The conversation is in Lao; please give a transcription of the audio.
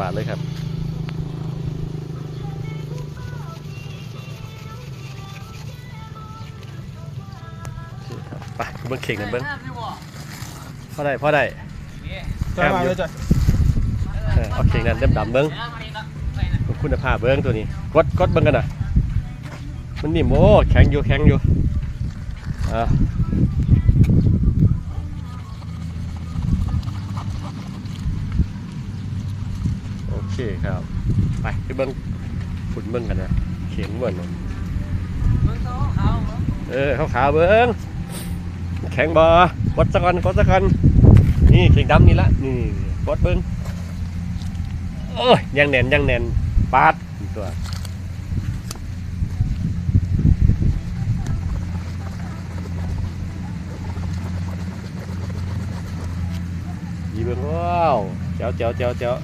ບາດເລີຍຄັບ. ໂອເຄຄັບ ໄປເບິ່ງເຂ່ງກັນເບິ່ງ. ພໍໄດ້ ພໍໄດ້ ງາມຢູ່. ເອີ ເອົາເຂ່ງນັ້ນດຳໆເບິ່ງ ເບິ່ງຄຸນນະພາບເບິ່ງໂຕນີ້. ກົດ ກົດເບິ່ງກັນນະ ມັນໜິ່ມ. ໂອ້ ແຂງຢູ່ ແຂງຢູ່. ອ່າ ໂອເຄຄັບ ໄປ ໄປເບິ່ງ ຂຸດເບິ່ງກັນນະ ເຂັງເບິ່ງ. ເອີ ຂາວໆເບິ່ງ ແຂງບໍ່? ກົດສາກ່ອນ ກົດສາກ່ອນ. ນີ້ ເຂັງດຳນີ້ລະ ນີ້ ກົດເບິ່ງ. ໂອ້ຍ ຍັງແໜ້ນ ຍັງແໜ້ນ ປາດ ຕົວະ ດີເບິ່ງ. ວ້າວ ແຈ໋ວ ແຈ໋ວ ແຈ໋ວ ແຈ໋ວ.